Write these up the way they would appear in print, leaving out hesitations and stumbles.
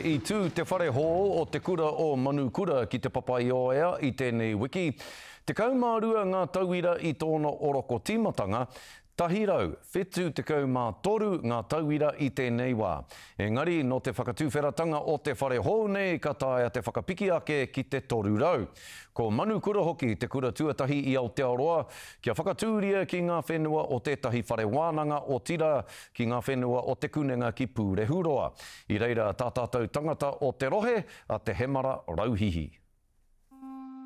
I tū te whare hou o te kura o Manukura ki Te Papaioea i tēnei wiki. 12 ngā tauira i tōna oroko tīmatanga, 173 ngā tauira i tēnei wā. Engari, nō te whakatuwheratanga o te whare hou nei ka taea te whakapiki ake ki te 300. Ko Manukura hoki te kura tuatahi i Aotearoa kia whakatūria ki ngā whenua o tētahi whare wānanga, otirā, ki ngā whenua o Te Kunenga ki Pūrehuroa. I reira tā tātou tangata o te rohe, a Te Hemara Rauhihi.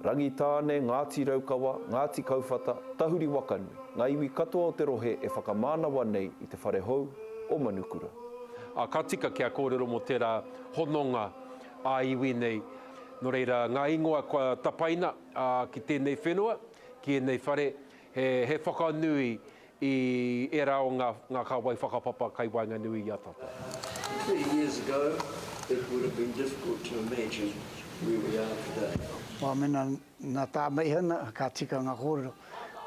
Rangitāne, Ngāti Raukawa, Ngāti Kauwhata, Tahuri Wakanui, ngā iwi katoa o te rohe e whakamānawa nei i te whare hou o Manukura. Ā, ka tika kia kōrero mō tērā hononga ā-iwi nei. Nō reira, ngā ingoa kua tapaina ki tēnei whenua, ki ēnei whare, he, he whakanui i ērā o ngā, ngā kāwai whakapapa kai waenganui i a tātou. 30 years ago it would have been difficult to imagine where we are today. Wā mena nā tā Meihana ka tika ngā kōrero.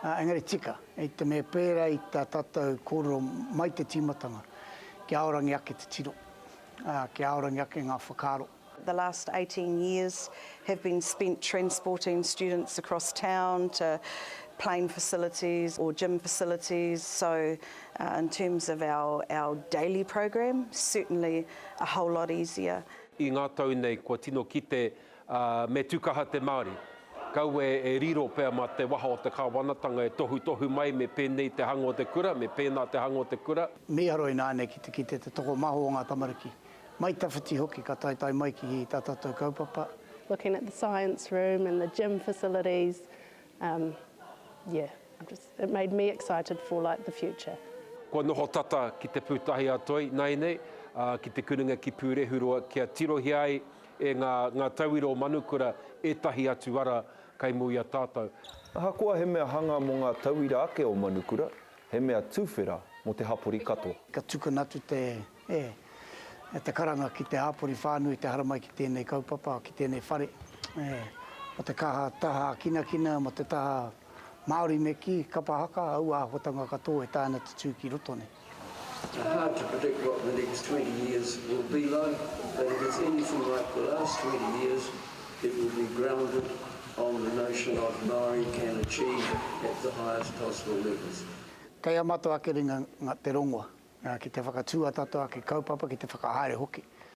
Engari tika, i te mea pērā i tā tātou kōrero mai te tīmatanga, kia aorangi ake te tiro, kia aorangi ake ngā whakaaro. The last 18 years have been spent transporting students across town to playing facilities or gym facilities, so in terms of our, our daily program, certainly a whole lot easier. I ngā tau nei kua tino kite me tūkaha te Māori. Kaua e riro pea mā te waha o te kāwanatanga e tohutohu mai me pēnei te hanga o te kura, me pēnā te hanga o te kura. Mīharo ināianei ki te kite te tokomaha o ngā tamariki Mai tawhiti hoki ka taetae mai ki tā tātou kaupapa. Looking at the science room and the gym facilities, um, yeah, I'm just, it made me excited for like the future. Kua noho tata ki Te Pūtahi-a-Toi nāianei, ā, ki Te Kunenga ki Pūrehuroa kia tirohia ai e ngā, ngā tauira o Manukura ētahi atu ara kei mua i a tātou. Ahakoa he mea hanga mō ngā tauira ake o Manukura, he mea tuwhera mō te hapori katoa. Ka tukuna atu te E, te karanga ki te hāpori whānui te haramai ki tēnei kaupapa, ki tēnei whare, e, mō te kaha taha ākinakina, mō te taha Māori me kī, kapa haka, aua āhuatanga katoa e taea ana te tū ki roto nei. Hard to predict what the next 20 years will be like, but if it's anything like the last 20 years, it will be grounded on the notion of Māori can achieve at the highest possible levels. Kei a matou ake ringa te rongoa. Ki te whakatū ā tātou ake kaupapa, ki te whakahaere hoki.